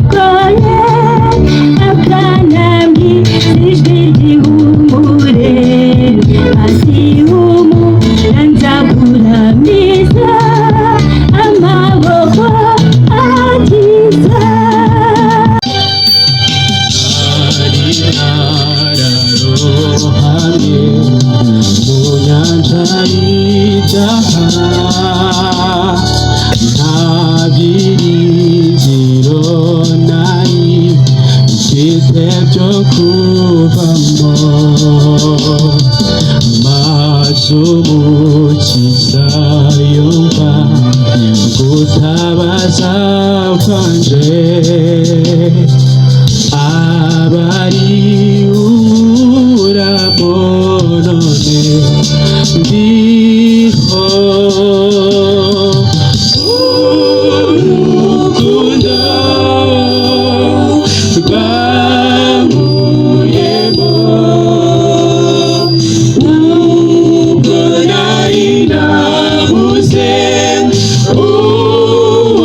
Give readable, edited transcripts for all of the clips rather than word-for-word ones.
Amaboko ye akanambwira ijwi ry'ihumure, ati: "Humura, nzakuramiza amaboko akiza." Nari nararohamye mu nyanja y'ibyaha, nta byiringiro nari mfite byo kuvamo, maze Umukiza yumva gutabaza kwanje, abari unkuramo, none ndiho. Urukundo rwankuyemo ubwo nari nabuze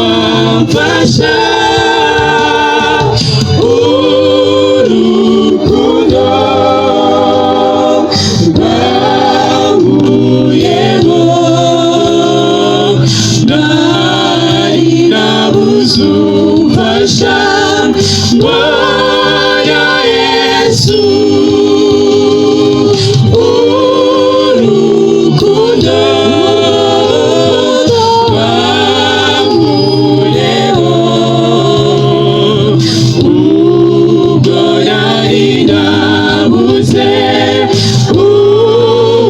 uwamfasha. Urukundo rwankuyemo, nari nabuze umfasha, mbona Yesu. Urukundo rwankuyemo ubwo nari nabuze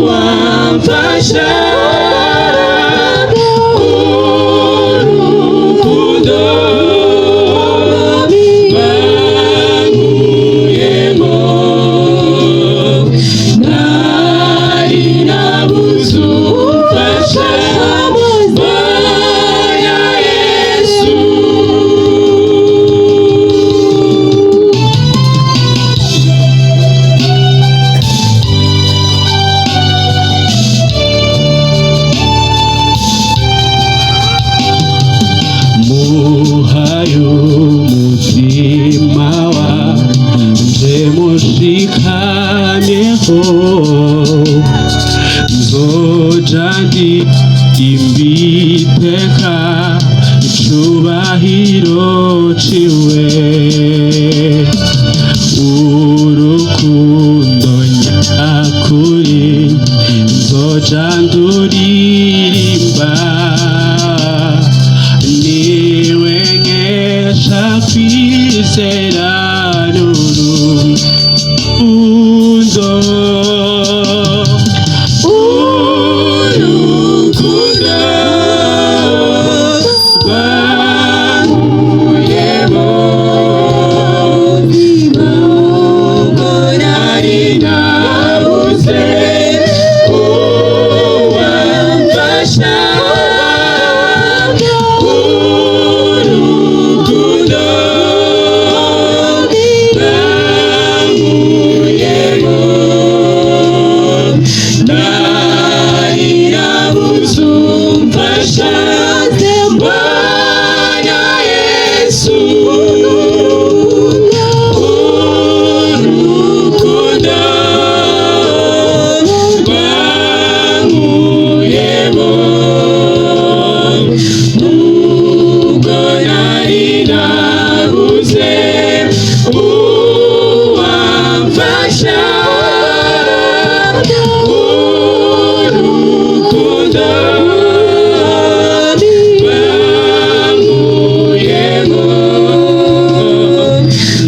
uwamfasha. Urukundo rwankuyemo, nari nabuze umfasha, mbona Yesu. Muhaye umutima wanje, mushikamyeho, nzoja ndi imbiteka icubahiro ciwe. Urukundo nyakuri nzoja nduririmba, niwe nkesha kwizera n'urukundo. Urukundo rwankuyemo ubwo nari nabuze uwamfasha. Urukundo rwankuyemo, nari nabuze umfasha, mbona Yesu. Urukundo rwankuyemo ubwo nari nabuze uwamfasha. Urukundo rwankuyemo,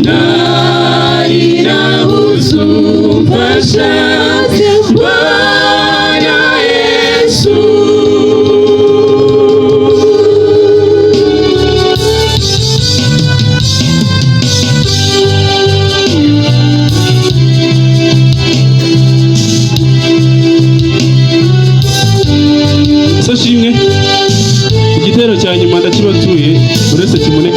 nari nabuze umfasha, mbona Yesu. So shimwe, igitero cya nyuma ndakibatuye, uretse kimune.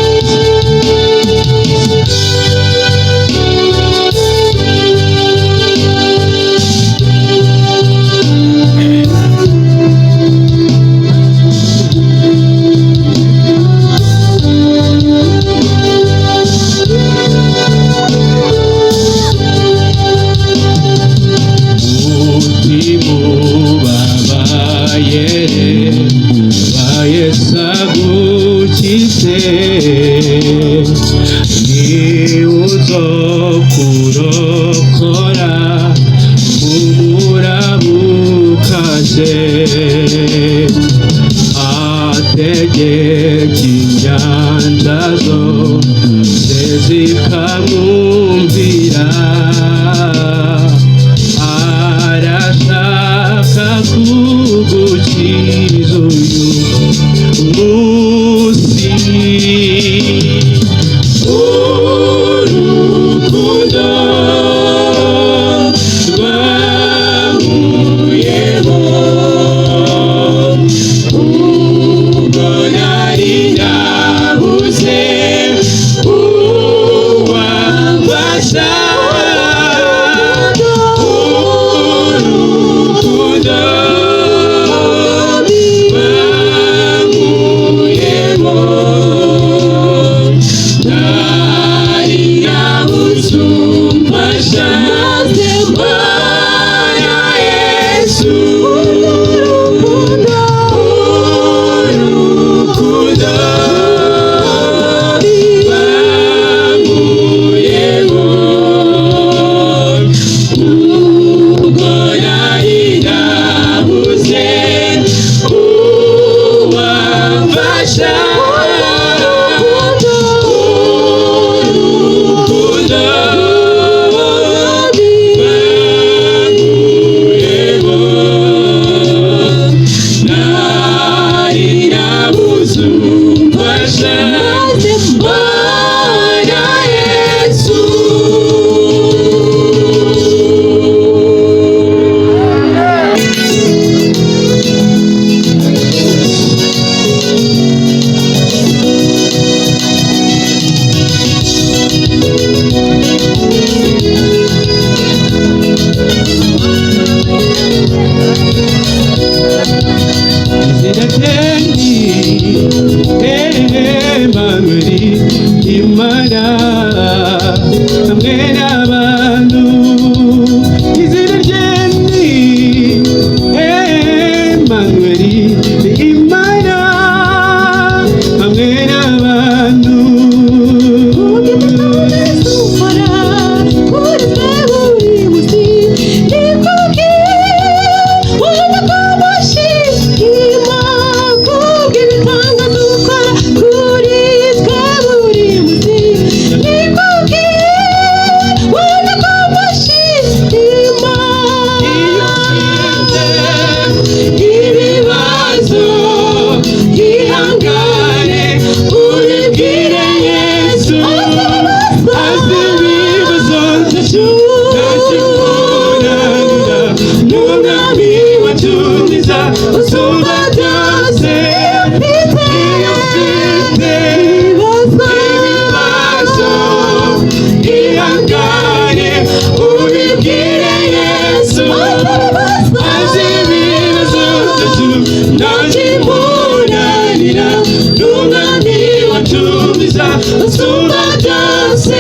Agukize, ni uzokurokora mu murabukaze. Ategeka inyanja zose zikamwumvira, arashaka kugukiza uyu munsi. Urukundo rwankuyemo ubwo nari nabuze uwamfasha. Urukundo rwankuyemo, nari nabuze umfasha, mbona Yesu. Urukundo rwankuyemo ubwo nari nabuze uwamfasha. Urukundo rwankuyemo, nari nabuze umfasha, mbona Yesu. Izina rye ni Emmanuel, Imana hamwe n'abantu. Izina rye ni Emmanuel, Imana hamwe n'abantu. Iyo ufite ibibazo, ihangane ubibwire Yesu. Azi ibibazo byacu, ntakimunanira. Ni umwami wacu mwiza, usumba byose. Iyo ufite ibibazo, ihangane ubibwire Yesu. Azi ibibazo byacu, ntakimunanira. Ni umwami wacu mwiza, usumba byose.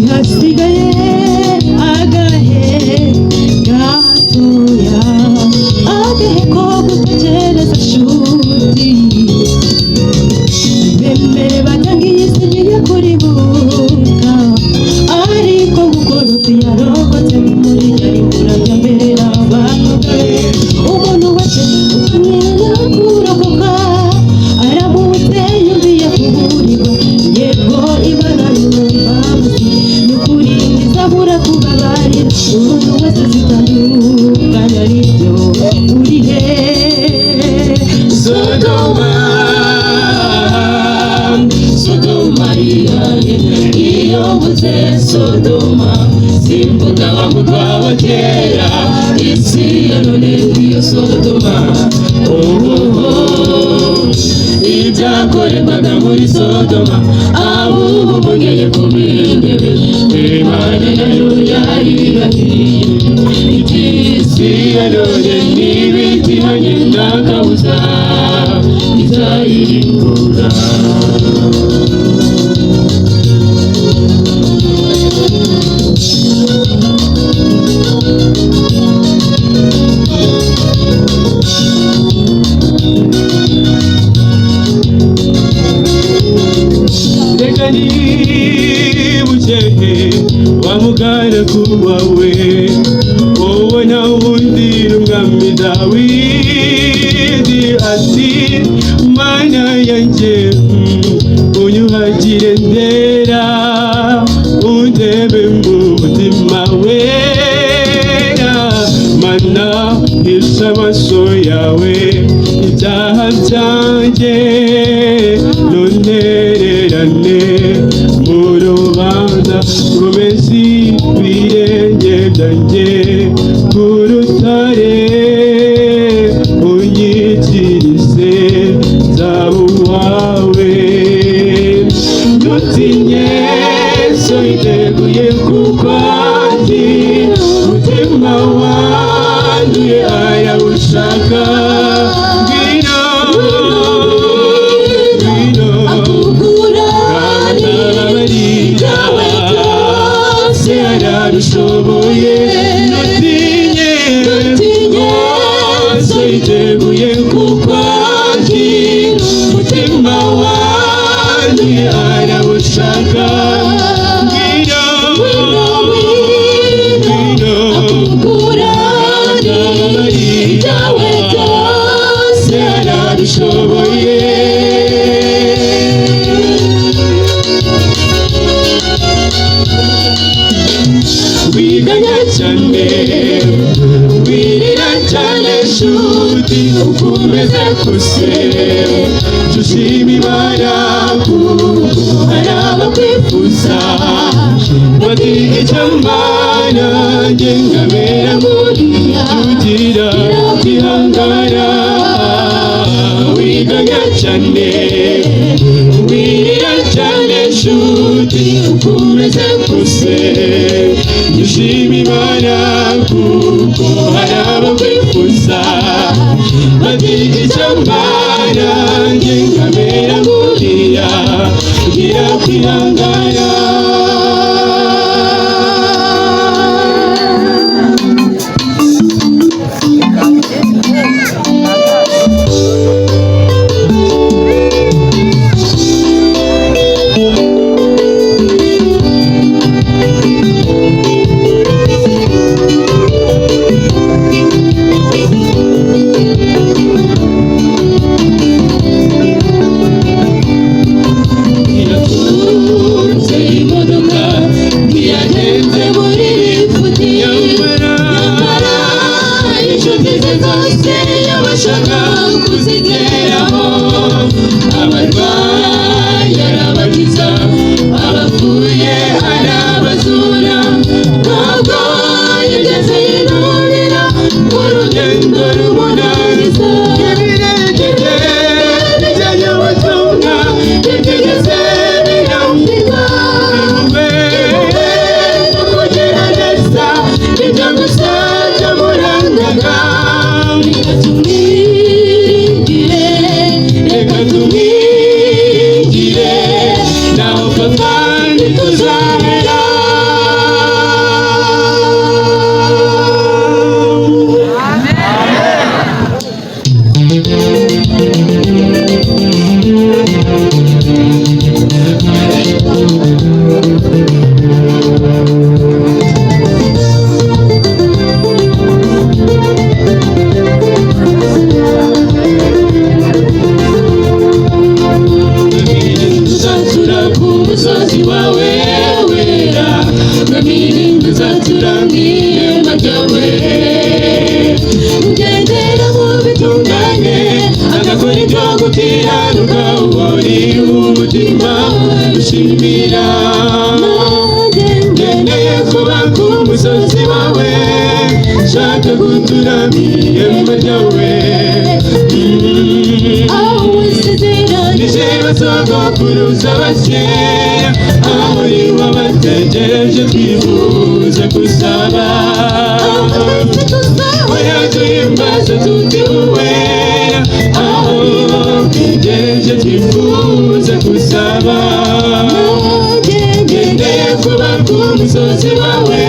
Hasigaye agahe gatoya, agahe ko gutekereza shuti. Bemere batangiye isi ngiye kuribuka, ariko mugorote yarokotse muri nyaribura rya mbere n'abakobwa be. Umuntu wese utumye kurokoka aramutse yumviye kuburirwa, yego Imana y'imbabazi ni ukuri ntizabura kubabarira umuntu wese zitandukanya n'ibyo. Uri he? Wabo kera, isi ya none niyo Sodoma. Oh, ibyakorerwaga muri Sodoma, ahubwo mugeye kubindebe, Imana nayo yaribahiriye. Iby'isi ya none n'ibitihanye nta kabuza izayirimbura. Reka nibuke wa mugaragu wawe, wowe na wundi ni umwami Dawidi, ati: "Mana yanjye, unyuhagire ndera, undebe mu mutima wera. Mana, hisha amaso yawe ibyaha byanjye, ntuntererane mu rubanza, komeza ibirenge byanjye ku rutare, unyikirize nzaba uwawe." Ntutinye, so yiteguye kukwakira, umutima wanduye arawushaka. Ngwino, ngwino, Akugurane ibyawe byose. Yarabishoboye. Ntutinye, Ntutinye, so yiteguye kukwakira, umutima wanduye arawushaka. Ngwino, Ngwino, ngwino, ngwino, akugurane ibyawe byose. Yarabishoboye. Wiganya cyane, wirira cyane, shuti, ukomeze kose dushima Imana, kuko hari abakwifuza bati: "Icyo Mana njye nkabera Buriya tugira kwihangana." Wiganya cyane, wirira cyane, shuti, ukomeze kose dushima Imana, kuko hari abakwifuza bati: "Icyo Mana njye nkabera buriya." Gira kwihangana. Yatunze imodoka, ntiyagenze muri lifuti, Nyamara nyamara inshuti ze zose yabashaga kuzigeraho. Abarwayi arabakiza, abapfuye arabazura, Ntabwo yigeze yinubira urugendo rumunaniza. Ibirenge bye bijyanye ubutumwa bitigeze birambirwa. Ibume no kugira neza nibyo gusa byamurangaga. Reka tumwigire, reka tumwigire, naho papa ntituzabera. Tuzatura ku musozi wawe wera, Mwami, tuzatura mu ihema ryawe. Ugendera mu bitunganye, agakora ibyo gukiranuka, uri umutima ushimira. Nanjye Nkeneye kuba ku musozi wawe. Nshaka gutura mu ihema ryawe. Aho wasezeranye. Nije basogokuruza bakera, aho nibo bategereje twifuza gusaba. Aho twese tuzaba. Oya duhimbaza tuti uwera, aho tegereje twifuza gusaba. Nanjye Ngendeye kuba ku musozi wawe,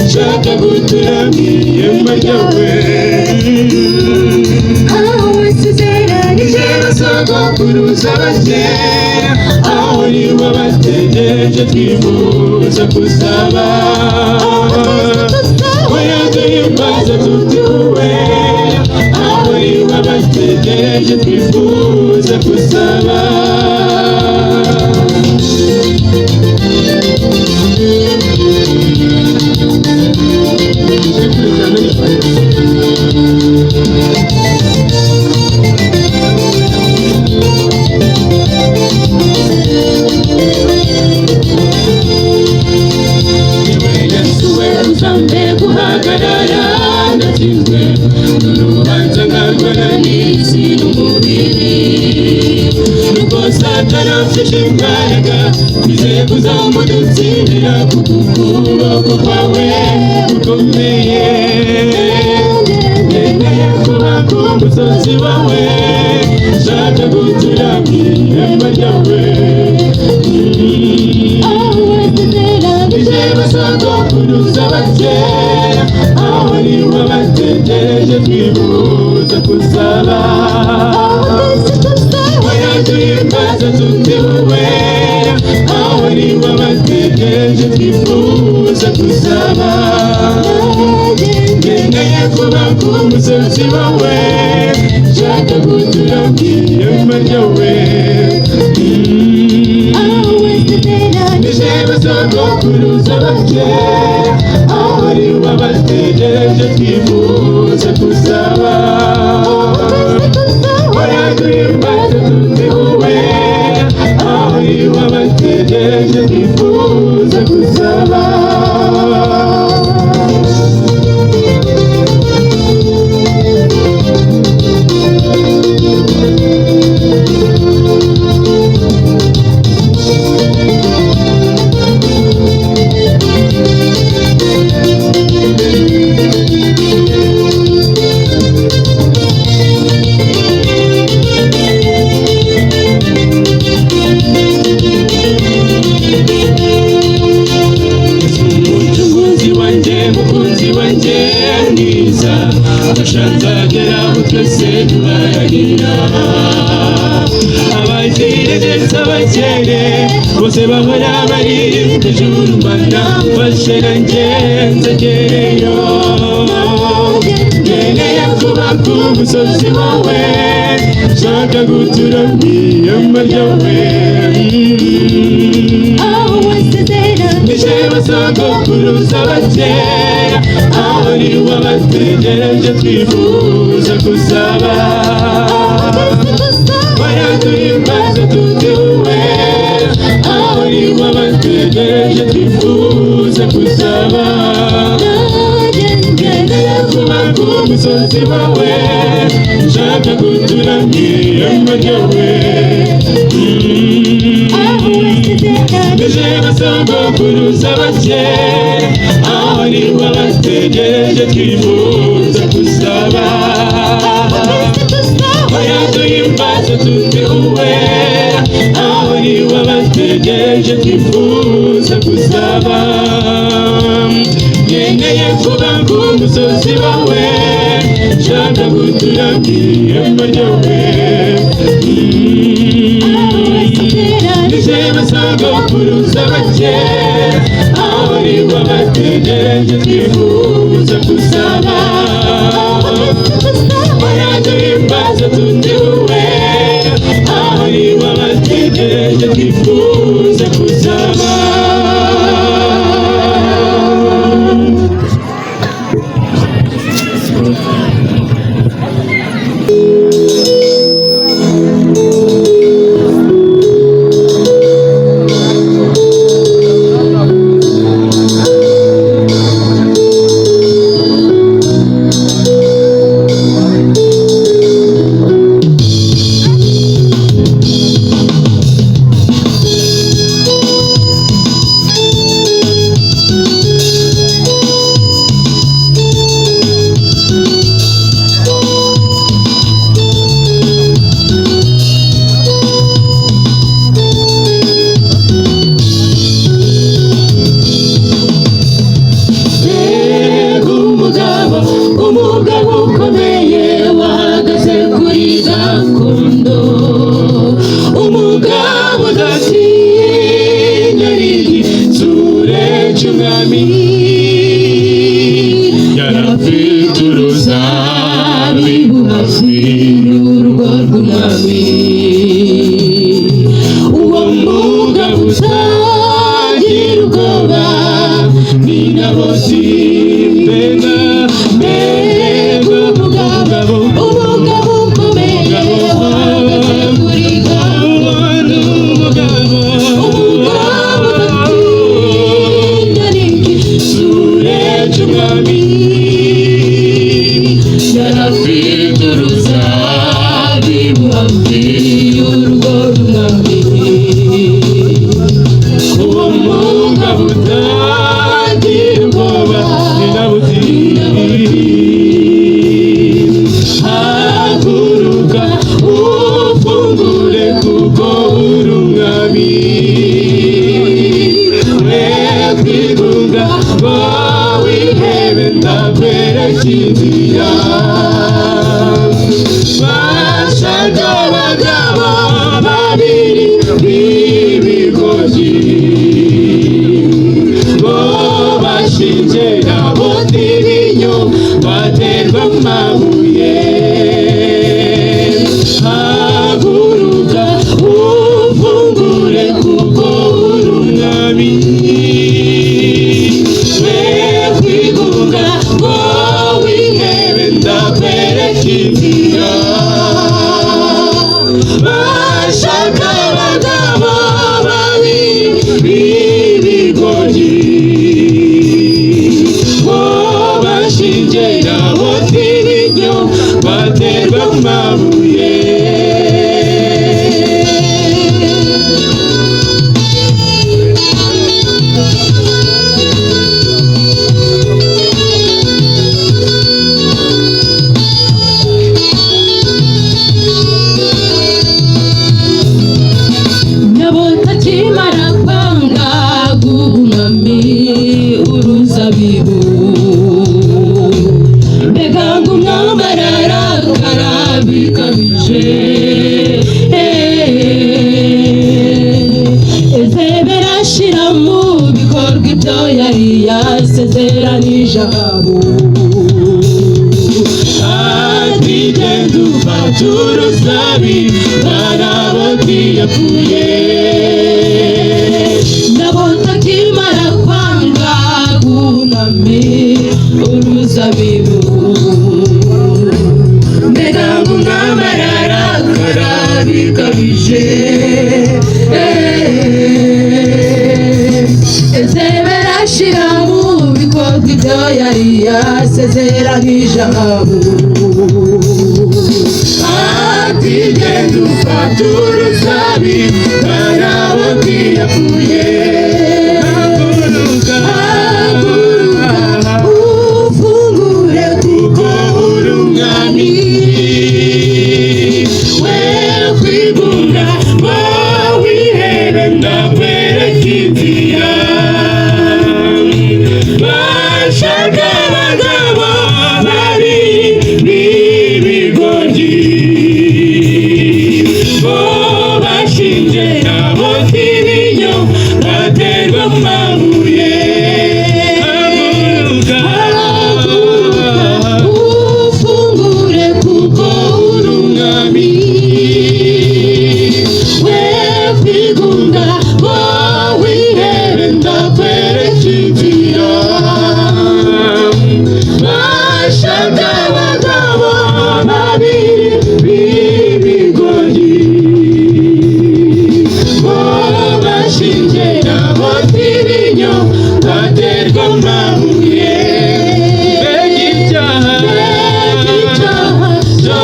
nshaka gutura mu ihema ryawe. Aho wasezeranye. Nije basogokuruza bakera, aho nibo bategereje twifuza gusaba. Aho twese tuzaba. Oya duhimbaza tuti uwera, aho nibo bategereje twifuza gusaba. Yewe Yesu we uzambe guhagarara ndatsinzwe n'urubanza nkarwana n'isi n'umubiri, nuko Satani afite imbaraga, nizeye kuzamudutsindira kuko ukuboko kwawe gukomeye. Nkeneye kuba ku musozi wawe, nshaka gutura mu ihema ryawe. Aho wasezeranye. Nije basogokuruza bakera, aho nibo bategereje twifuza gusaba. Aho twese tuzaba. Oya duhimbaza tuti uwera, aho nibo bategereje twifuza gusaba. Nanjye Nkeneye kuba ku musozi wawe, nshaka gutura mu ihema ryawe. Aho wasezeranye. Nije basogokuruza bakera, aho nibo bategereje twifuza gusaba. Aho twese tuzaba. Oya duhimbaze tuti uwera, aho nibo bategereje twifuza gusaba. Umucunguzi wanjye, mukunzi wanjye mwiza, afasha nzagera aho twese duharanira. Abazire ndetse abakene bose bahora bari ijuru, Mana mfashe nanjye nzagereyo. Nkeneye kuba ku musozi wawe, nshaka gutura mu ihema ryawe. Aho wasezeranye. Nije basogokuruza bakera, aho nibo bategereje twifuza gusaba. Aho twese tuzaba. Oya duhimbaze tuti uwera, aho nibo bategereje twifuza gusaba. Nanjye Nkeneye kuba ku musozi wawe, nshaka gutura mu ihema ryawe. Aho wasezeranye. Nije basogokuruza bakera, aho nibo bategereje twifuza gusaba. Aho twese tuzaba. Oya duhimbaze tuti uwera, aho nibo bategereje twifuza gusaba. Nkeneye kuba ku musozi wawe, nshaka gutura mu ihema ryawe. Aho wasezeranye. Nije basogokuruza bakera, aho nibo bategereje twifuza gusaba. Aho twese tuzaba. Oya duhimbaze tuti uwera, aho nibo bategereje twifuza gusaba. Aho umwami. Yarafite uruzabibu hafi y'urugo rw'umwami. Uwo mugabo utagira ubwoba ni Naboti. Mbega, mbega umugabo, umugabo ukomeye wahagaze kuri gakondo, umugabo, umugabo udatinya n'igitsure cy'umwami. Yarafite uruzabibu hafi y'urugo rw'umwami. Uwo mugabo utagira ubwoba ni Naboti. Haguruka ufungure kuko uri umwami. We kwigunga ngo wihebe, ndakwereka inzira. Bashaka abagabo babiri b'ibigoryi ngo bashinje Naboti ibinyoma, baterwa amabuye. Haguruka ufungure kuko uri umwami. We kwigunga ngo wihebe, ndakwereka inzira. Bashaka abagabo babiri b'ibigoryi ngo bashinje Naboti ibinyoma, baterwa amabuye. Naboti akimara kwanga guha umwami uruzabibu, mbega ngo umwami ararakara bikabije. Ezebera ashyira mu bikorwa ibyo yari yasezeranije Ahabu. Ati: "Genda ufate uruzabibu, Naboti yapfuye." Naboti akimara kwanga guha umwami uruzabibu, mbega ngo umwami ararakara bikabije. Ezebera ashyira mu bikorwa ibyo yari yasezeranije Ahabu. Ati: "Genda ufate uruzabibu, Naboti yapfuye." Haguruka, Haguruka ufungure kuko uri umwami. We kwigunga ngo wihebe, ndakwereka inzira. Bashaka abagabo babiri b'ibigoryi ngo bashinje Naboti ibinyoma, baterwa amabuye. Haguruka, Haguruka ufungure kuko uri umwami. We kwigunga ngo wihebe, ndakwereka inzira. Bashaka abagabo babiri b'ibigoryi ngo bashinje Naboti ibinyoma, baterwa amabuye. Mbega ibyaha, Mbega ibyaha byo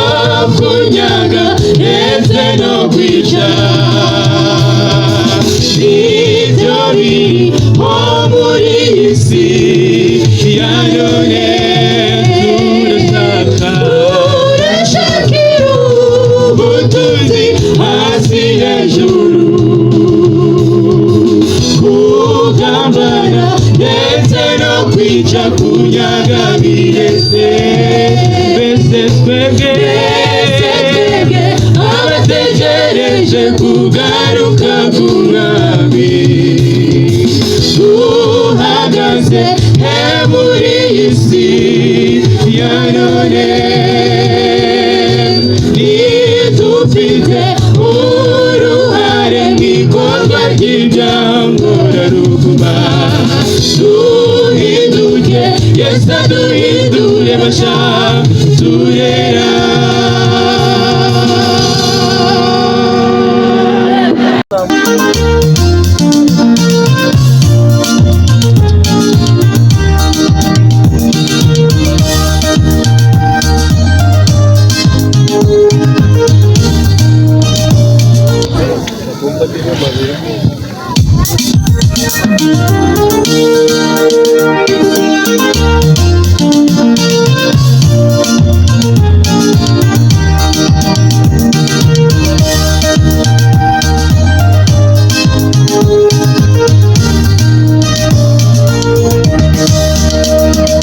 kunyaga ndetse no kwica, nibyo biriho muri iyi si ya none. Turashaka, urashakira ubutunzi hasi hejuru, kugambana ndetse no kwica, kunyaga bireze. Mbese twebwe, Mbese twebwe abategereje kugaruka k'umwami, duhagaze Tugeze he muri iyi si ya none? Ntidufite uruhare mu ikorwa ry'ibyangoraruguma. Duhinduke, Yesu aduhindure basha turera.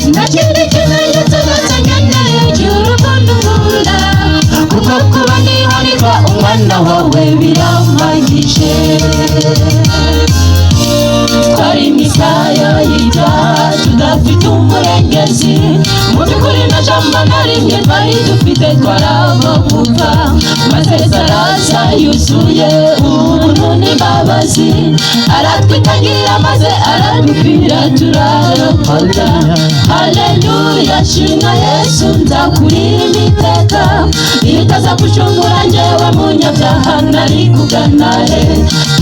Nta kindi kimenyetso gatangeneye cy'urukundo nkunda, kuko kuba ndiho nitwa umwana wawe birampagije. Twari imisaya y'ibyaha, tudafite umurengezi. Mu by'ukuri nta jambo na rimwe twari dufite, twarabavuga. Maze saraza yuzuye ubuntu n'imbabazi, aratwitangira maze aradupfira, turarokoka. Haleluya, shimwa Yesu, nzakuririmba iteka. Iyo utaza gucungura njyewe munyabyaha, nari kugana he?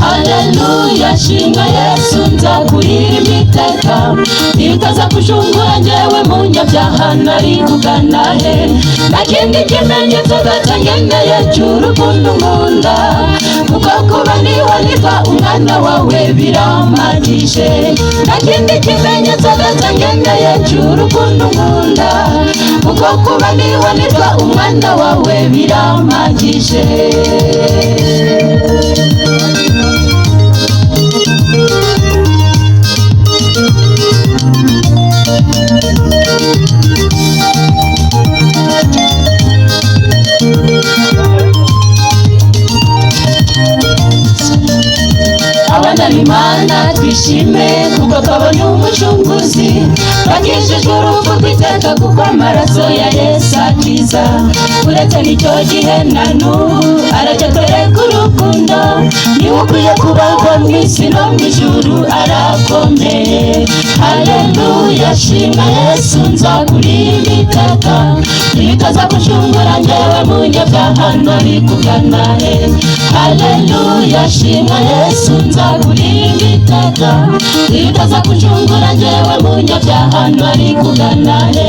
Haleluya, shimwa Yesu, nzakuririmba iteka. Iyo utaza gucungura njyewe munyabyaha, nari kugana he? Nta kindi kimenyetso gatangeneye cy'urukundo nkunda, kuko kuba ndiho nitwa umwana wawe birampagije. Nta kindi kimenyetso gatangeneye cy'urukundo nkunda, kuko kuba ndiho nitwa umwana wawe birampagije. Abana b'Imana twishime, kuko twabonye umucunguzi. Bakijijwe urupfu rw'iteka, kuko amaraso ya Yesu akiza. Uretse n'icyo gihe, na n'ubu aracyatwereka urukundo. Niwe ukwiye kubaho mu isi no mu ijuru, arakomeye. Haleluya, shimwa Yesu, nzakuririmba iteka. Iyo utaza gucungura njyewe munyabyaha, nari kugana he? Haleluya, shimwa Yesu, nzakuririmba iteka. Iyo utaza gucungura njyewe munyabyaha, nari kugana he?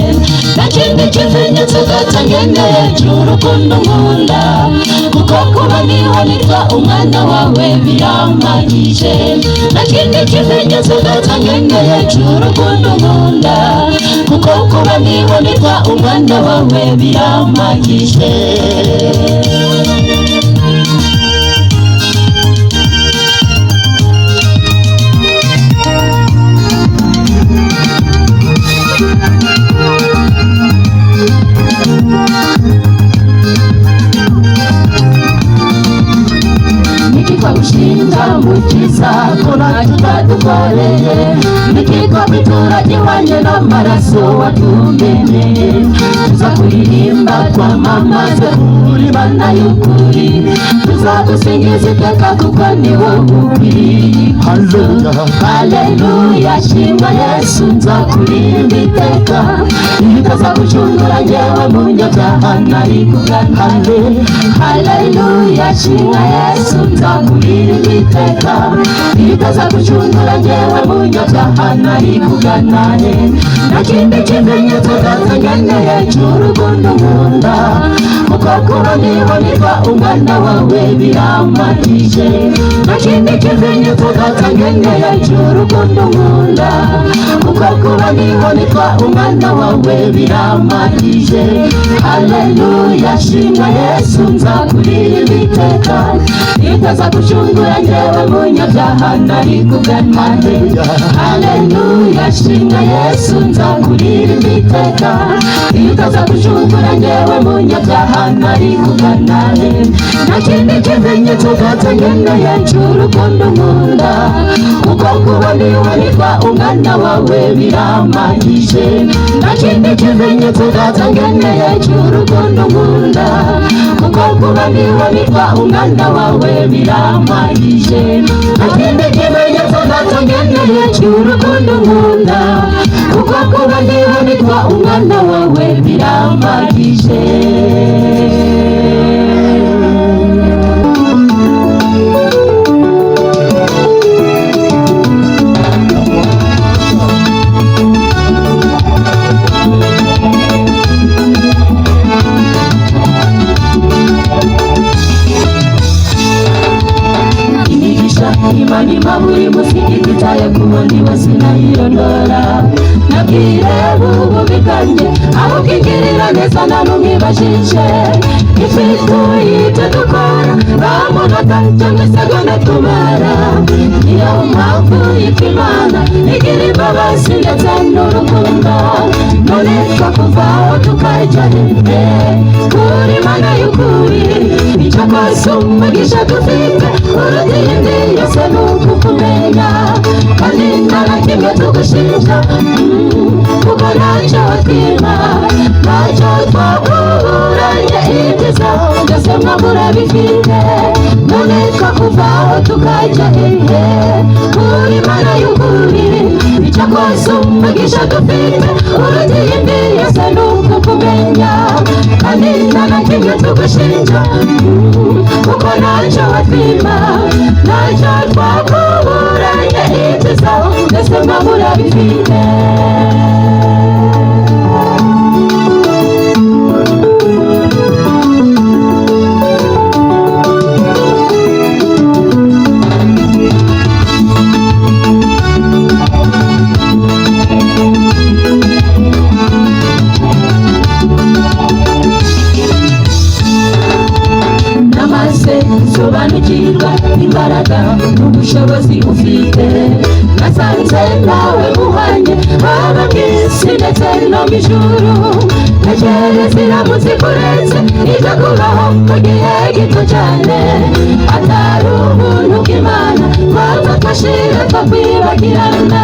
Nta kindi kimenyetso gatangeneye cy'urukundo nkunda, kuko kuba ndiho nitwa umwana wawe birampagije. Nta kindi kimenyetso gatangeneye cy'urukundo nkunda, kuko kuba ndiho nitwa umwana wawe birampagije. Nikitwa gushinga mukiza, ko ntacyo utadukoreye? Nikitwa kwitura gihwanye n'amaraso watumeneye? Tuzakuririmba, twamamaze kuri Mana y'ukuri. Tuzagusingiza iteka, kuko ni wowe ukwiriye. Haleluya, shimwa Yesu, nzakuririmba iteka. Iyo utaza gucungura njyewe munyabyaha, nari kugana he? Haleluya, shimwa Yesu, nzakuririmba iteka. Iyo utaza gucungura njyewe munyabyaha, nari kugana he? Nta kindi kimenyetso gatangeneye cy'urukundo nkunda, kuko kuba ndiho nitwa umwana wawe birampagije. Nta kindi kimenyetso gatangeneye cy'urukundo nkunda, kuko kuba ndiho nitwa umwana wawe birampagije. Haleluya, shimwa Yesu, nzakuririmba iteka. Iyo utaza gucungura njyewe munyabyaha, nari kugana he? Haleluya, shimwa Yesu, nzakuririmba iteka. Iyo utaza gucungura njyewe munyabyaha, Nari kugana he? Nta kindi kimenyetso Data nkeneye cy'urukundo nkunda, kuko kubona iwe nitwa umwana wawe birampagije. Nta kindi kimenyetso Data nkeneye cy'urukundo nkunda, kuko kubona iwe nitwa umwana wawe birampagije. Nta kindi kimenyetso Data nkeneye cy'urukundo nkunda, kuko kubona iwe nitwa umwana wawe birampagije. Imigisha Imana impa buri munsi ititaye ku bundi bose sinayirondora. Nabwire ububi bwanjye, ahubwo ingirira neza nta n'umwibajije. Ifite ibyo dukora nta munota cyangwa isegonda tumara. Niyo mpamvu yitwa Imana igira imbabazi ndetse n'urukundo. None twakuvaho tukajya hehe kuri Mana y'ukuri? Icyakoze umugisha dufite uruta iyindi yose ni ukukumenya, kandi nta na kimwe tugushinja, kuko ntacyo watwima, ntacyo twakuburanye. Ibyiza byose mwaba bifite. None twakuvaho tukajya hehe kuri Mana y'ukuri? Icyakoze umugisha dufite uruta iyindi yose ni ukukumenya, kandi nta na kimwe tugushinja, kuko ntacyo watwima, ntacyo twakuburanye. Ibyiza byose mwaba bifite. Namaze sobanukirwa imbaraga n'ubushobozi ufite. Nasanze nawe muhanye haba mu isi ndetse no mu ijuru. Tekereza iramutse ikuretse ijya kubaho mu gihe gito cyane, atari ubuntu bw'Imana twapfa twashira twakwibagirana.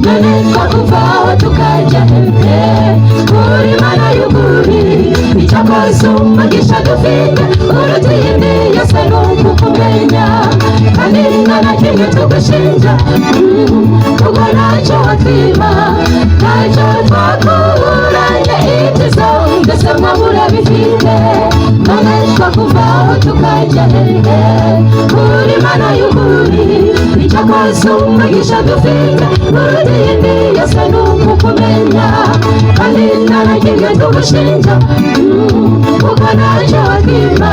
None twakuvaho tukajya hehe kuri Mana y'ukuri? Icyakoze umugisha dufite uruta iyindi yose ni ukukumenya, kandi nta na kimwe tugushinja, kuko ntacyo watwima, ntacyo twakuburanye. Ibyiza byose mwaba bifite. None twakuvaho tukajya hehe kuri Mana y'ukuri? Icyakoze umugisha dufite uruta iyindi yose ni ukukumenya, kandi nta na kimwe tugushinja, kuko ntacyo watwima,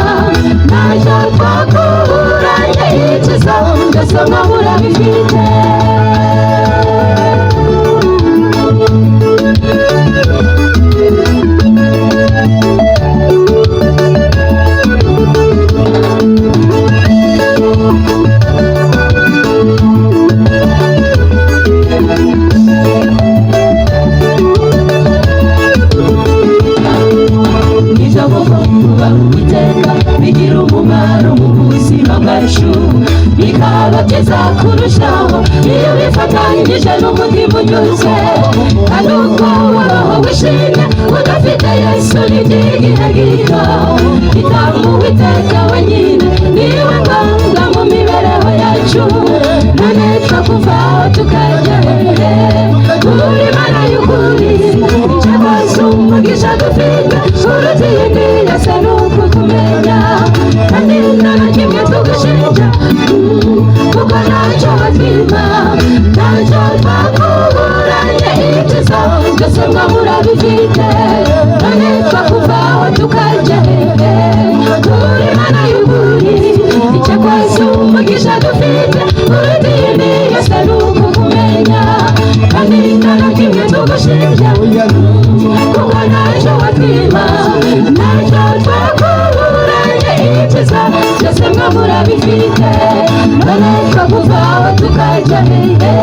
ntacyo twakuburanye. Ibyiza byose mwaba bifite. Nibyo koko kubaha Uwiteka bigira umumaro mu buzima bwacu, bikaba byiza kurushaho iyo bifatanyije n'umutima unyuze. Kandi ubwo wabaho wishimye udafite Yesu ni iby'igihe gito. Hitamo Uwiteka wenyine, niwe ngombwa mu mibereho yacu. None twakuvaho tukajya hehe kuri Mana y'ukuri? Icyakoze umugisha dufite uruta iyindi yose ni ukukumenya, kandi nta na kimwe tugushinja, kuko ntacyo watwima, ntacyo twakuburanye. Ibyiza byose mwaba bifite. None twakuvaho tukajya hehe kuri Mana y'ukuri? Icyakoze umugisha dufite uruta iyindi yose ni ukukumenya, kandi nta na kimwe tugushinja, kuko ntacyo watwima, ntacyo twakuburanye. Ibyiza byose mwaba bifite. None twakuvaho tukajya hehe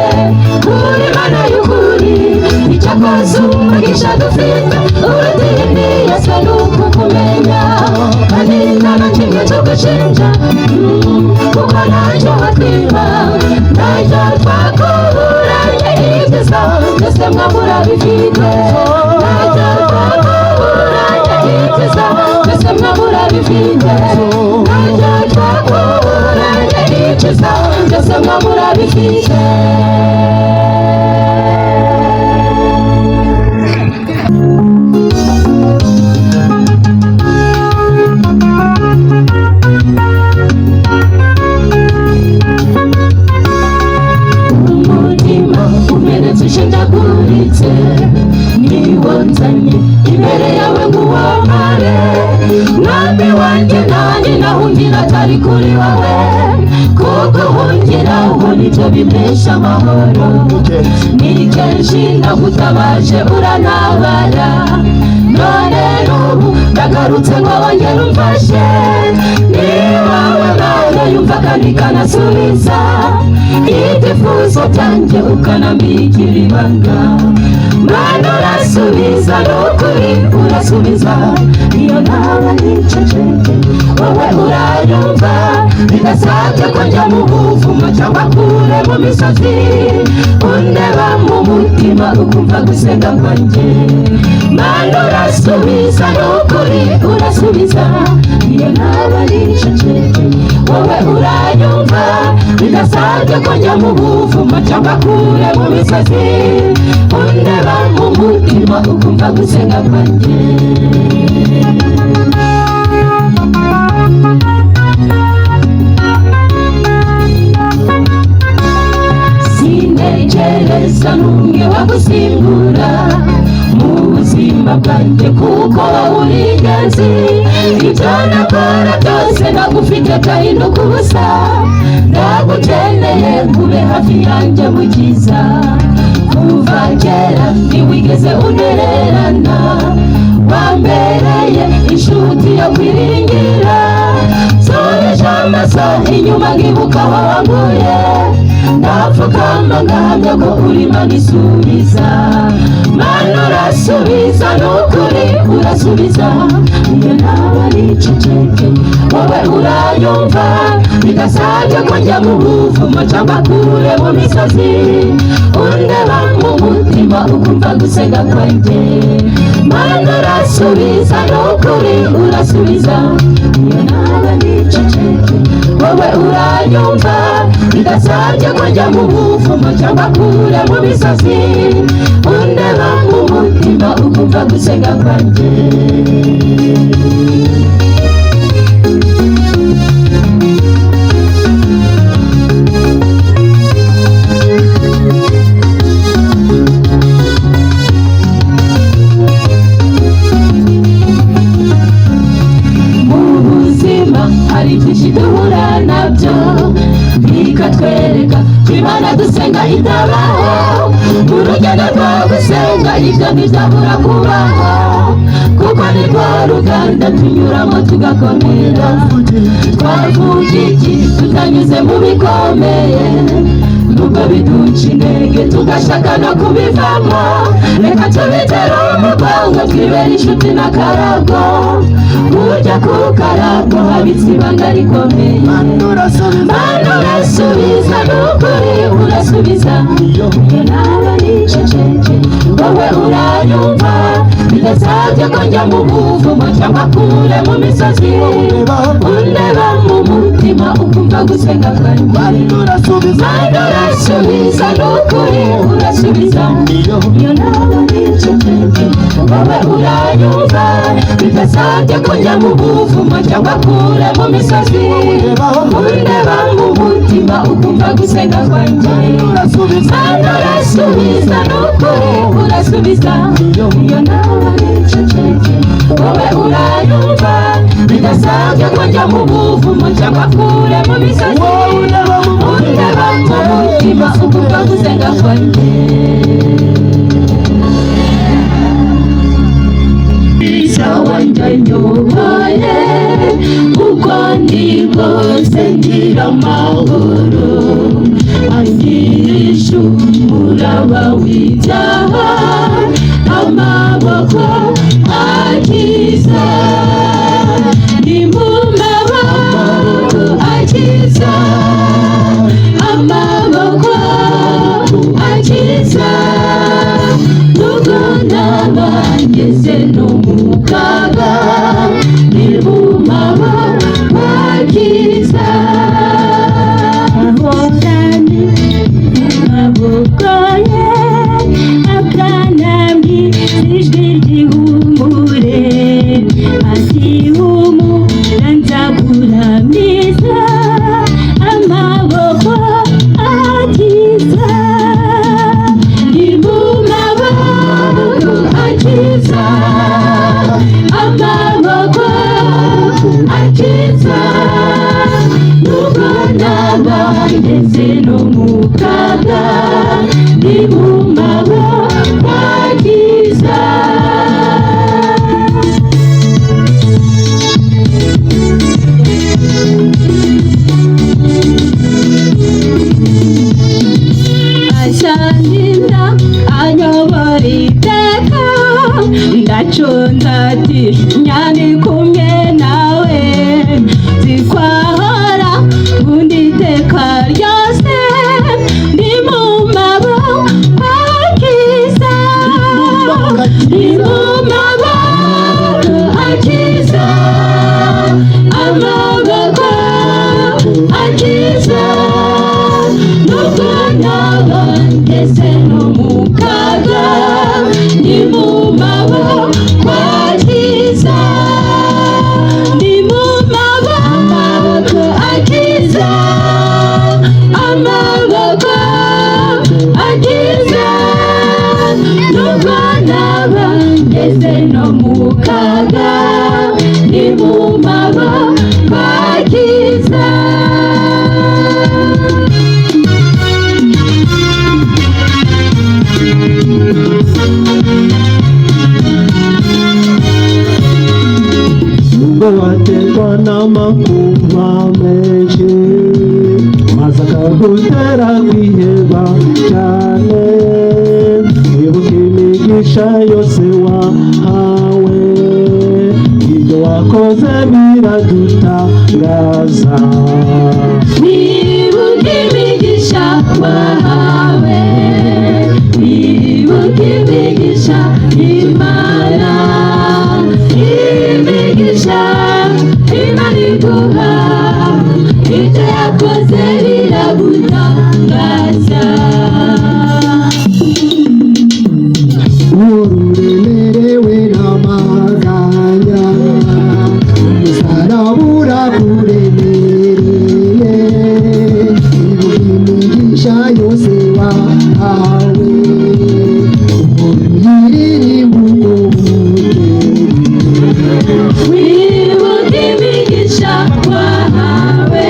kuri Mana y'ukuri? Icyakoze umugisha dufite uruta iyindi yose ni ukukumenya, Kandi nta na kimwe tugushinja, kuko ntacyo watwiba, ntacyo twakuburanye. Ibyiza byose mwa murabifite, ntacyo twakuburanye. Ibyiza byose mwa murabifite, ntacyo twakuburanye. Ibyiza byose mwa murabifite. Umutima umenetse, ushenjaguritse, niwo nzanye imbere yawe ngo uwamare. Mwami wanjye, nanjye nahungira atari kuri wowe, kuko uhungiraho nibyo bimpesha amahoro. Ni kenshi nagutabaje urantabara, none n'ubu ndagarutse ngo wongere umfashe. Ni wowe Mana yumva kandi ikanasubiza ibyifuzo byanjye, ukanambikira ibanga. Mana urasubiza, n'ukuri urasubiza. Iyo naba niceceke, wowe uranyumva, bidasabye ko njya mu buvumo cyangwa kure mu misozi. Undeba mu mutima, ukumva gusenga kwanjye. Mana urasubiza, n'ukuri urasubiza. Iyo naba niceceke, wowe uranyumva, bidasabye ko njya mu buvumo cyangwa kure mu misozi. Undeba mu mutima, ukumva gusenga kwanjye. Sintekereza n'umwe wagusimbura mu buzima bwanjye, kuko wowe uri ingenzi. Ibyo nakora byose nagufite byahinduka ubusa. Ndagukeneye, ube hafi yanjye, mukiza. Kuva kera ntiwigeze untererana, wambereye inshuti yo kwiringira. Nsubije amaso inyuma nkibuka aho wankuye, ndapfukama ngahamya ko uri Imana isubiza. Mana urasubiza, n'ukuri urasubiza. Iyo naba niceceke, wowe uranyumva, bidasabye ko njya mu buvumo cyangwa kure mu misozi. Undeba mu mutima, ukumva gusenga kwanjye. Mana urasubiza, n'ukuri urasubiza. Iyo naba niceceke, wowe uranyumva, bidasabye ko njya mu buvumo cyangwa kure mu misozi. Undeba mu mutima, ukumva gusenga kwanjye. Mu buzima hari byinshi duhura nabyo bikatwereka ko Imana dusenga itabaho. Mu rugendo rwo gusenga ibyo ntibyabura kubaho, kuko ni rwo ruganda tunyuramo tugakomera. Twavuga iki tutanyuze mu bikomeye, nubwo biduca intege tugashaka no kubivamo? Reka tubitere umugongo, twibere inshuti n'akarago. Burya ku karago habitse ibanga rikomeye. Mana urasubiza. Mana urasubiza, n'ukuri urasubiza. Iyo naba niceceke, wowe uranyumva, bidasabye ko njya mu buvumo cyangwa kure mu misozi. Undeba mu mutima, ukumva gusenga kwanjye. Mana urasubiza. Mana urasubiza, n'ukuri urasubiza. Iyo naba niceceke, wowe uranyumva, bidasabye ko njya mu buvumo cyangwa kure mu misozi. Undeba mu mutima, ukumva gusenga kwanjye. Urasubiza. Mana urasubiza, n'ukuri urasubiza. Iyo naba niceceke, wowe uranyumva, bidasabye ko njya mu buvumo cyangwa kure mu misozi. Undeba mu mutima, ukumva gusenga kwanjye. Wanjye nyoboye, uko ndi kose ngira amahoro. Angirisha umuraba w'ibyaha, amaboko akiza ni mu ngeze no mu kaga, ni mu maboko akiza. Ahoranye mu maboko ye, akanambwira ijwi ry'ihumure, ati: "Humura, nzakuramiza amaboko akiza." Ni mu maboko akiza, amaboko akiza. Nubwo naba ngeze no mu kaga, ni mu maboko akiza. Ashaninda anyobora iteka, ndacunze ati nyandi kumwe nawe, zikwahora undi iteka ryose, ndi mu maboko akiza. Ni mu maboko akiza, amaboko akiza. Nubwo naba ngeze no mu kaga, ni mu maboko akiza. Ni mu maboko akiza, amaboko akiza. Nubwo naba ngeze no mu kaga, ni mu maboko akiza. Nubwo waterwa n'amakuba menshi, maze akagutera kwiheba cyane, wibuke imigisha yose wahawe. Ibyo wakoze biradutangaza. Wibuke imigisha wahawe, wibuke imigisha Imana, imigisha Imana iguha. Ibyo yakoze biragutangaza. Ururemerewe n'amaganya, umusaraba urakuremereye, ibuka imigisha yose wahawe, uyiririmba uko bukeye. Wibuke imigisha wahawe,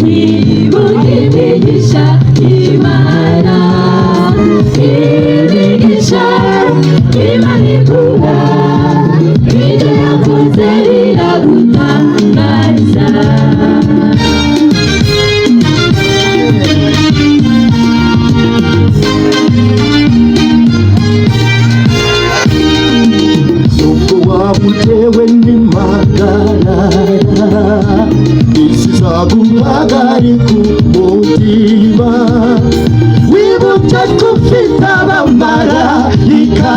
wibuke imigisha Imana, imigisha Imana iguha. Ibyo yakoze biragutangaza. Nubwo waba utewe n'impagarara, isi izaguhagarika umutima, wibuke ko ufite abamarayika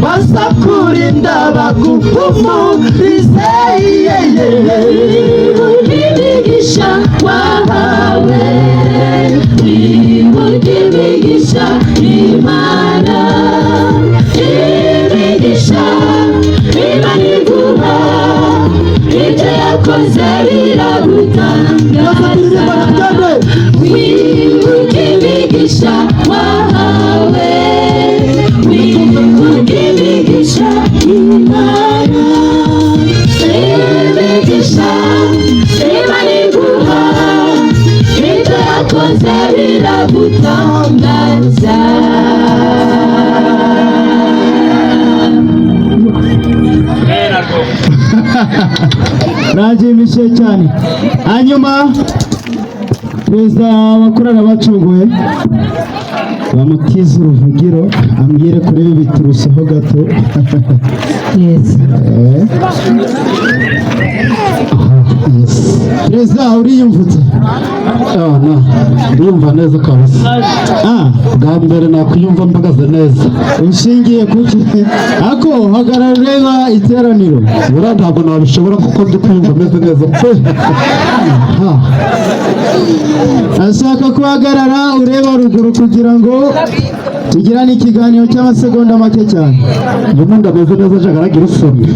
bazakurinda baguhumurize. Wibuke imigisha wahawe, wibuke imigisha Imana, imigisha Imana iguha. Ibyo yakoze biragutangaza. Wibuke imigisha wahawe, wibuke imigisha Imana, imigisha Imana iguha. Ibyo yakoze biragutangaza. Nanjye cyane. Hanyuma perezida wa korali Abacunguwe bamutize uruvugiro, ambwire kuri ibi bituruseho gato. Yes. Eh. Aha. Yes. Perezida, uriyumvutse? Na ndiyumva neza kabisa. Bwa mbere nakwiyumva mpagaze neza. Ushingiye kuki? Ako hagarara ureba iteraniro. Buriya ntabwo nabishobora kuko ndi kwiyumva meze neza pe. Aha. Ashaka guhagarara ureba ruguru kugira ngo tugirane ikiganiro cy'amasegonda make cyane. Iyo umuntu ameze neza aje agaragira isoni.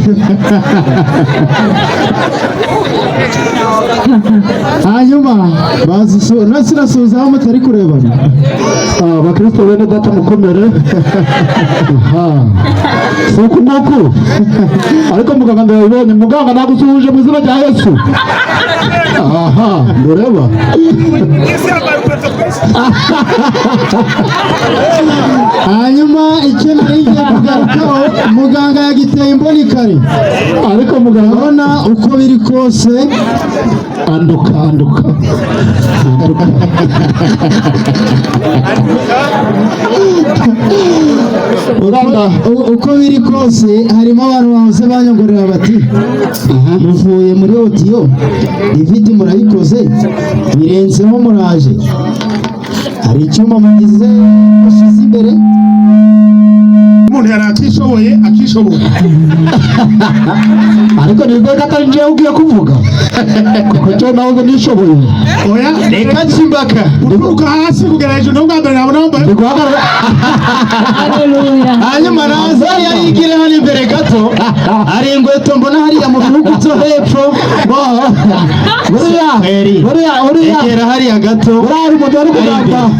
Hanyuma nasi aho mutari kurebana. Abakristo bene data, mukomere. Aha. Si uku nguku, ariko muganga ndabibonye. Muganga, nagusuhuje mu izina rya Yesu. Aha, ndureba. Hanyuma icyo nari ngiye kugarukaho, muganga yagiteye imboni kare. Ariko muganga, urabona uko biri kose. Anduka, anduka, anduka. Uranda. Uko biri kose harimo abantu bahoze banyongorera bati: "Muvuye muri audio, DVD murayikoze, birenzeho muraje, hari icyuma mugize mushize imbere." Umuntu yari atishoboye akishobora. Ariko nizere ko atari njyewe ugiye kuvuga, kuko njyewe nahoze nishoboye. Oya. Reka nsimbaka. Guturuka hasi kugera hejuru n'ubwa mbere nabona wambaye. Ndi guhagarara. Hanyuma naza yayigire hano imbere gato, hari inkweto mbona hariya mu bihugu byo hepfo. Buriya Eri. buriya uriya Egera hariya gato. Buriya hari umuntu wari kugamba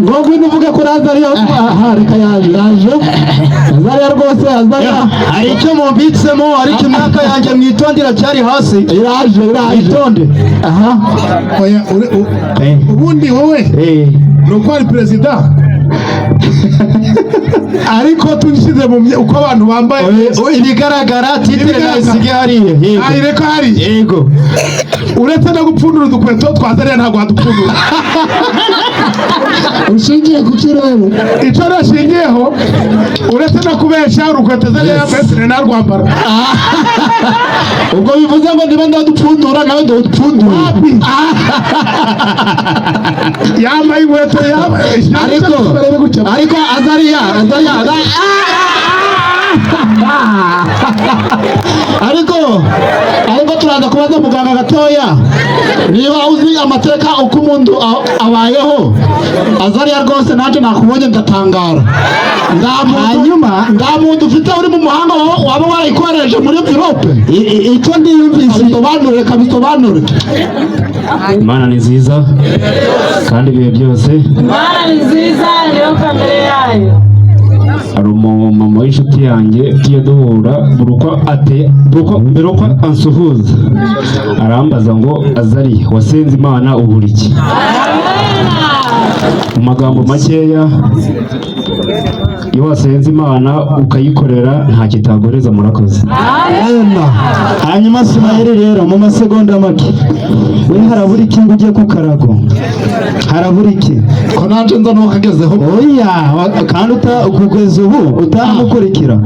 ngo ngwino uvuge kuri Azariya. Aha, reka, yaje, yaje Azariya rwose, Azariya. Hari icyo mumbitsemo, ariko imyaka yanjye mwitonde iracyari hasi. Iraje, iraje. Mwitonde. Aha. Oya, ubundi wowe ni uko ari perezida, ariko tunshyize mu uko abantu bambaye. Ibigaragara titre Ibigaragara. nayisige hariya, yego. Ayireka hariya. Yego. Uretse no gupfundura udukweto twa Zariya, ntabwo wadupfundura. Ushingiye ku kirere? Icyo nashingiyeho, uretse no kubesha, urukweto Zariya yambaye sinarwambara. Ubwo bivuze ngo niba ndadupfundura nawe ndadupfundura. Yambaye inkweto yambaye. Ariko Azariya, Azariya, Azariya, ariko turaza kubaza muganga gatoya niba uzi amateka uko umuntu abayeho. Azariya rwose, nanjye nakubonye ndatangara. Hanyuma Nta muntu ufite uri mu muhanga waba warayikoresheje muri envelope. Icyo ndiyumvise. Kabisobanure, kabisobanure. Imana ni nziza kandi ibihe byose. Imana ni nziza, niyo kamere yayo. Hari umumama w'inshuti yanjye tujya duhura, buri uko ate buri uko mbere uko ansuhuza arambaza ngo: "Azari, wasenze Imana ubura iki?" Mu magambo makeya, iyo wasenze Imana ukayikorera nta kitagoreza. Murakoze. Hanyuma Sumayeli rero, mu masegonda make, we harabura iki ngo ujye ku karago? Harabura iki? Ko nanjye nza n'uwakagezeho. Oya, kandi kugeza ubu utaramukurikira.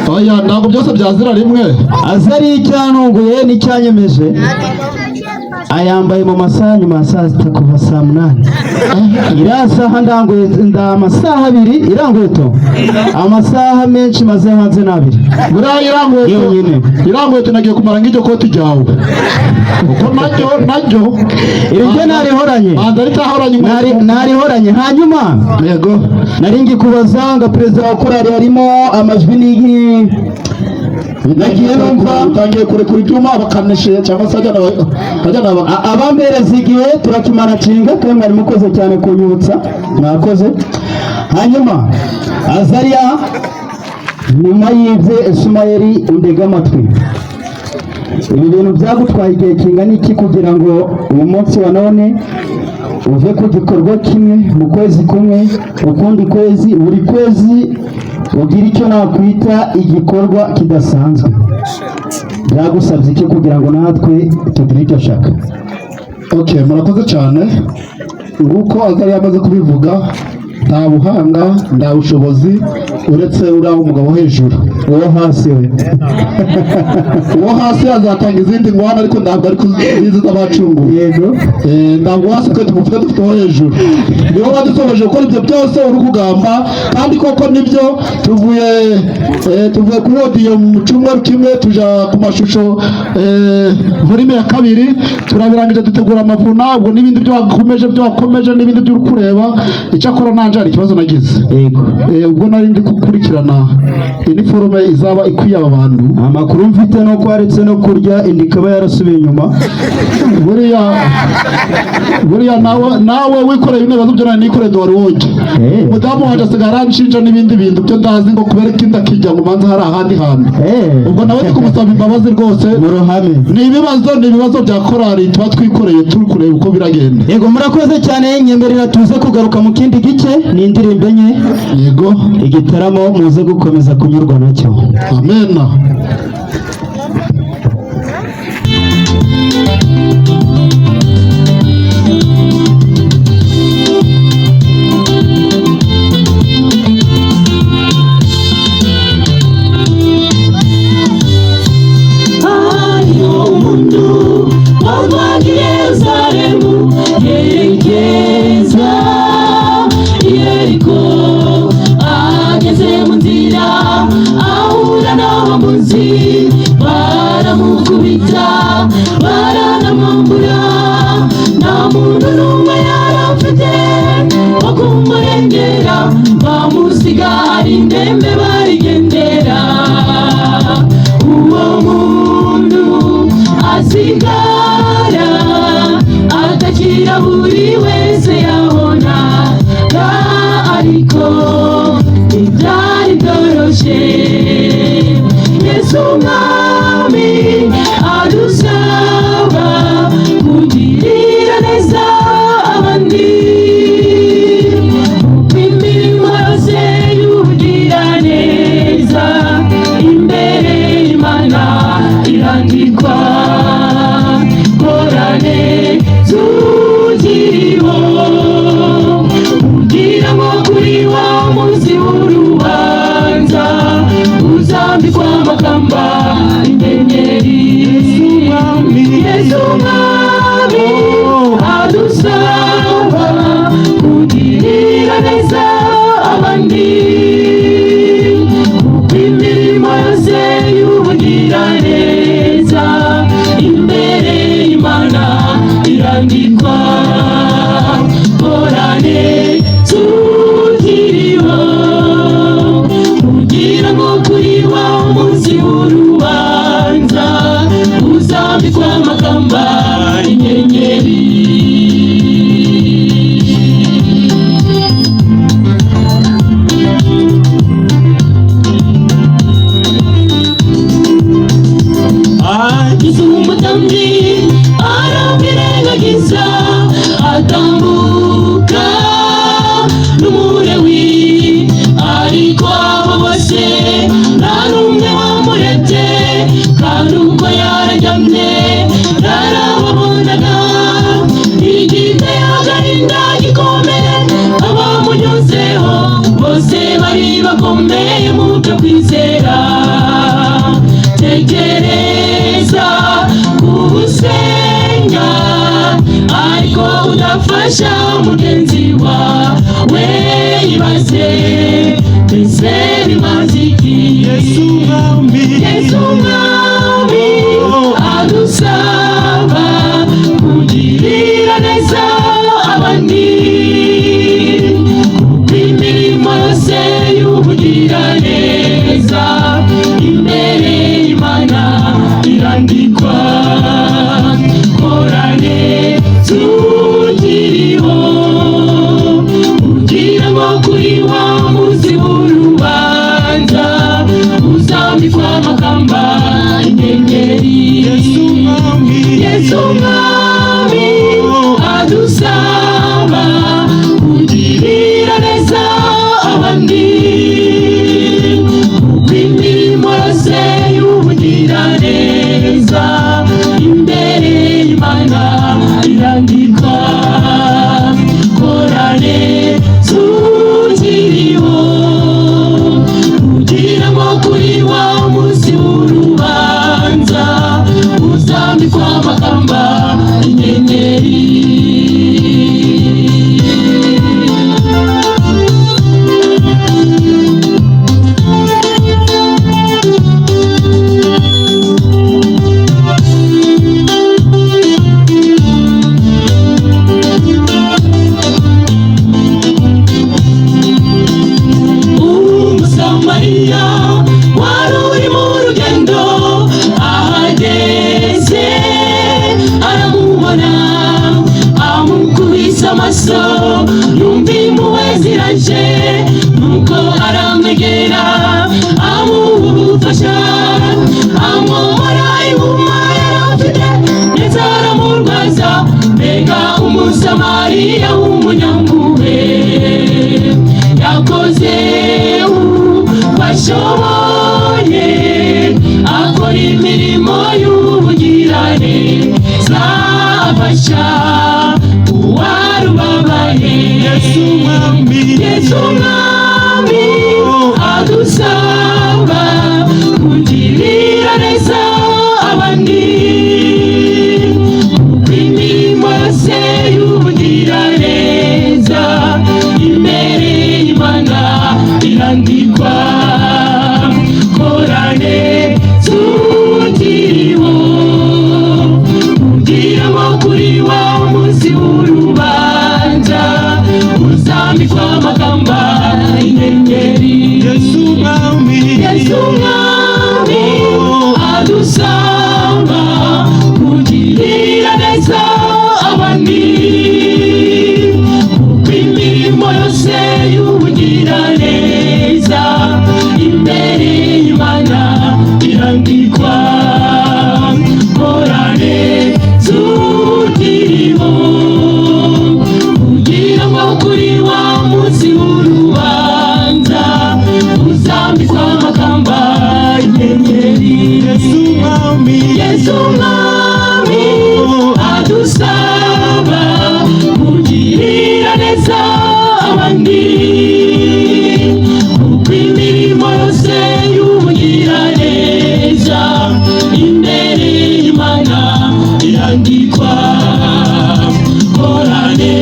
Oya, ntabwo byose byazira rimwe. Aza ari icyantunguye n'icyanyemeje, ayambaye mu masaha nyuma ya saa 6, kuva saa 8. Iriya saha ndanguye nda amasaha 2 iriya nkweto, amasaha menshi maze hanze ni 2. Buriya iriya nkweto Yonyine. Iriya nkweto nagiye kumara nk'iryo koti ryawe, kuko naryo Iryo narihoranye. Banza ritahoranye inkweto. Narihoranye. Hanyuma Yego. nari ngikubaza nga perezida wa korali, harimo amajwi n'igi nagiye numva. Utangiye kurekura ibyuma abakanishi cyangwa se ajyana Abampereza igihe turakimanacinga, kandi mwari mukoze cyane kunyibutsa, mwakoze. Hanyuma Azariya, nyuma y'ibye Esumayeli, undega amatwi, ibi bintu byagutwaye igihe kingana iki kugira ngo uyu munsi wa none uve ku gikorwa kimwe mu kwezi kumwe, ukundi kwezi, buri kwezi ugire icyo nakwita igikorwa kidasanzwe? Byagusabye iki kugira ngo natwe tugire icyo shaka? Okay, murakoze cyane. Nguko Azari yamaze kubivuga. Nta buhanga, nta bushobozi, uretse uriya umugabo hejuru. Uwo hasi we? Uwo hasi azatanga izindi ngwane, ariko ntabwo ari kuzizi z'abacunguwe. Ntabwo hasi twe tumufite, dufite uwo hejuru, niwe wadusobeje gukora ibyo byose uri kugamba. Kandi koko nibyo, tuvuye kuri audio mu cyumweru kimwe, tuja ku mashusho, volume ya kabiri turabirangije, dutegura amavuna. Ubwo n'ibindi byo wakomeje n'ibindi byo uri kureba. Icyakora nanje hari ikibazo nagize. Ubwo nari ndi gukurikirana iniforume izaba ikwiye aba bantu. Amakuru mfite ni uko waretse no kurya, inda ikaba yarasubiye inyuma. Buriya nawe wikoreye ibibazo byo nari nikoreye, wari wonge. Umudamu wanjye asigaye aranshinja n'ibindi bintu byo ndazi, ngo kubera ko inda kijya ngo manza hari ahandi hantu. Ubwo nawe ndi kumusaba imbabazi rwose. Mu ruhame. Ni ibibazo bya korali tuba twikoreye, turi kureba uko biragenda. Yego, murakoze cyane. Nyemerera tuze kugaruka mu kindi gice, ni indirimbo enye. Yego. Igitaramo muze gukomeza kunyurwa nacyo. Amena. Hariho umuntu wavaga i Yerusalemu yerekeza i Yeriko. Ageze mu nzira ahura n'abambuzi, baramukubita, baranamwambura. Nta muntu n'umwe yari afite wo kumurengera, bamusiga ari indembe, barigendera. Uwo muntu asigara atakira buri wese yabonaga, ariko ntibyari byoroshye. Yesu umwami adusaba kugirira neza abandi, kuko imirimo yose y'ubugiraneza imbere y'Imana irandikwa. Korane zukiriho kugira ngo kuri wa munsi w'urubanza uzambikwa amakamba inyenyeri. Yesu umwami adusaba kugirira neza abandi, kuko imirimo yose y'ubugiraneza imbere y'Imana irandikwa. Korane tukiriho kugira ngo kuri wa munsi w'urubanza uzambikwa amakamba inyenyeri. Agize umutambyi aramwirengagiza, atambuka n'umurewi. Ariko abo bose nta n'umwe wamurebye, kandi ubwo yararyamye narababonaga. Igiteye agahinda gikomeye, abamunyuzeho bose bari bakomeye mu byo kwizera. Tekereza kubusenga ariko udafasha mugenzi wawe, ibaze mbese bimaze iki? Yesu mwami. Yesu mwami adusaba kugirira neza abandi, kuko imirimo yose y'ubugiraneza imbere y'Imana irandikwa. Korane tukiriho kugira ngo kuri wa munsi w'urubanza uzambikwa amakamba inyenyeri. Yesu mwami. Yesu mwami adusaba kugirira neza abandi. Aramwegera, amuha ubufasha, amomora ihuma yari afite, ndetse aramurwaza. Mbega Umusamariya w'umunyampuhwe, yakoze uko ashoboye, akora imirimo y'ubugiraneza, afasha uwarubabaye. Yesu Mwami, Yesu Mwami adusaba kugirira neza abandi, kuko imirimo yose y'ubugiraneza imbere y'Imana irandikwa. Korane tukiriho, kugira ngo kuri wa munsi w'urubanza uzambikwa amakamba inyenyeri. Yesu Mwami, Yesu Mwami adusaba kugirira neza abandi, kuko imirimo yose y'ubugiraneza imbere y'Imana irandikwa. Korane tukiriho, kugira ngo kuri wa munsi w'urubanza uzambikwa amakamba inyenyeri. Yesu Mwami, Yesu Mwami adusaba kugirira neza abandi, kuko imirimo yose y'ubugiraneza imbere y'Imana irandikwa. Korane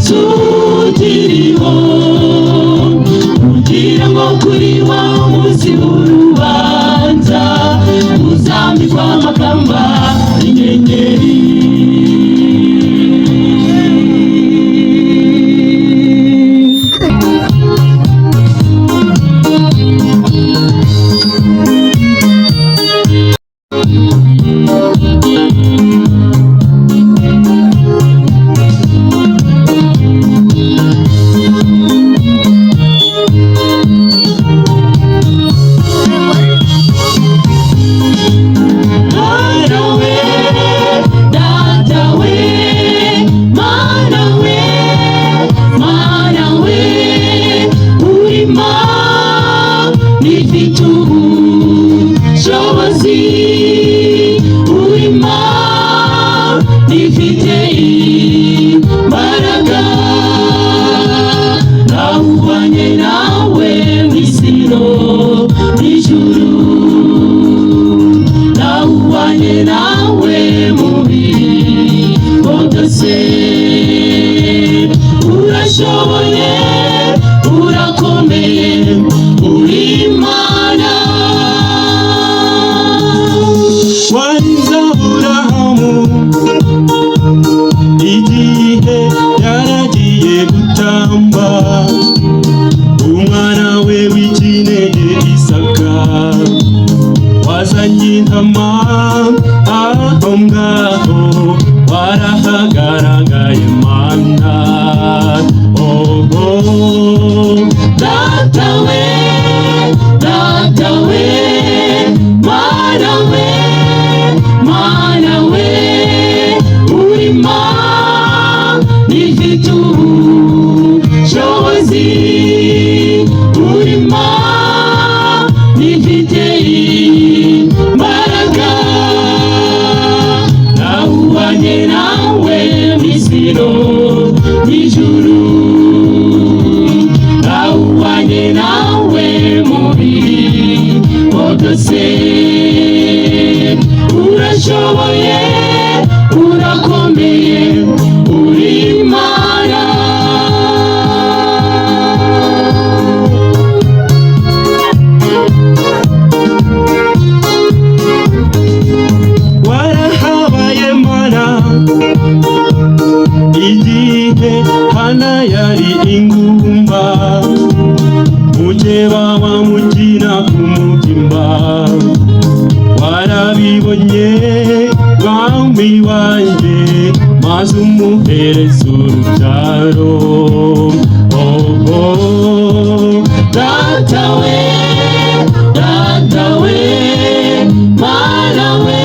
tukiriho, kugira ngo kuri wa munsi w'urubanza uzambikwa amakamba inyenyeri. Mana we, Data we, Mana we, Mana we, uri Mana ifite ubushobozi, uri Mana ifite imbaraga, ntawuhwanye nawe mu isi no mu ijuru, ntawuhwanye nawe mu bigo byose. Urashoboye, urakomeye, uri Imana. Warinze Aburahamu igihe yaragiye gutamba umwana we w'ikinege Isaka, wazanye intama aho ngaho warahagaragaye, Mana, oh. Data we, Data we, Mana we, Mana we, uri Mana ifite ubushobozi, uri Mana ifite imbaraga, ntawuhwanye nawe mu isi no mu ijuru, ntawuhwanye nawe mu bigo byose. Urashoboye, urakomeye, uri Imana. Warahabaye Mana igihe Hana yari ingumba, mukeba wamukina ku mubyimba, warabibonye mwami wanjye, maze umuhereza urubyaro, oh. Data. we, Data we, Mana we,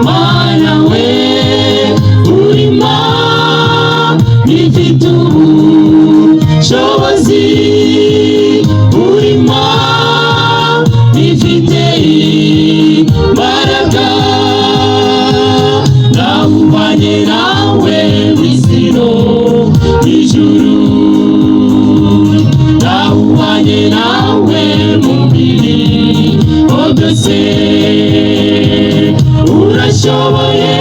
Mana we, uri Imana ifite ubushobozi, uri Imana ifite imbaraga, nawubanye nawe mu isi no mu ijuru, nawubanye nawe mu mirimo byose, urashoboye,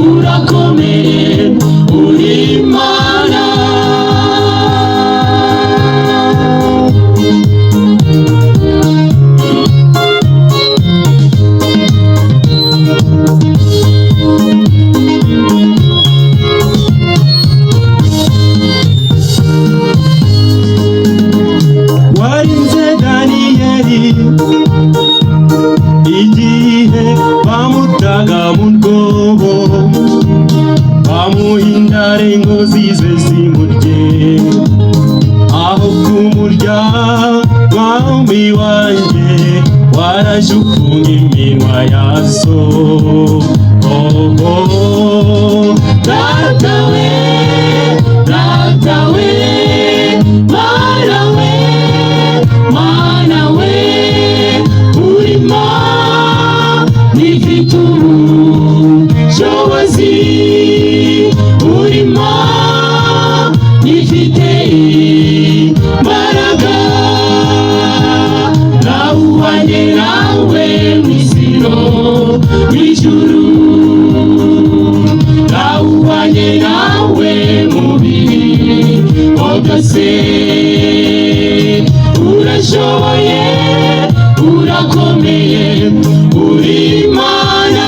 urakomeye, uri Imana. Warinze Daniyeli igihe bamutaga mu rwobo, bamuha intare ngo zize zimurye, aho kumurya mwami wanjye waraje ufunga iminwa yazo. Oh, oh. Data we, Data we, Mana we, Mana we, uri Imana ifite ubushobozi, uri Imana ifite imbaraga, nawubanye nawe mu isi no mu ijuru, nawubanye nawe mu birimo byose, urashoboye, urakomeye, uri Imana.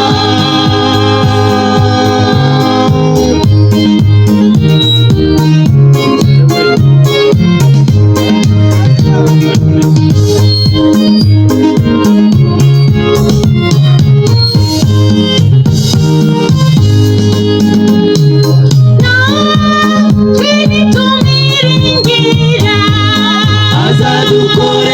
Azadukorera.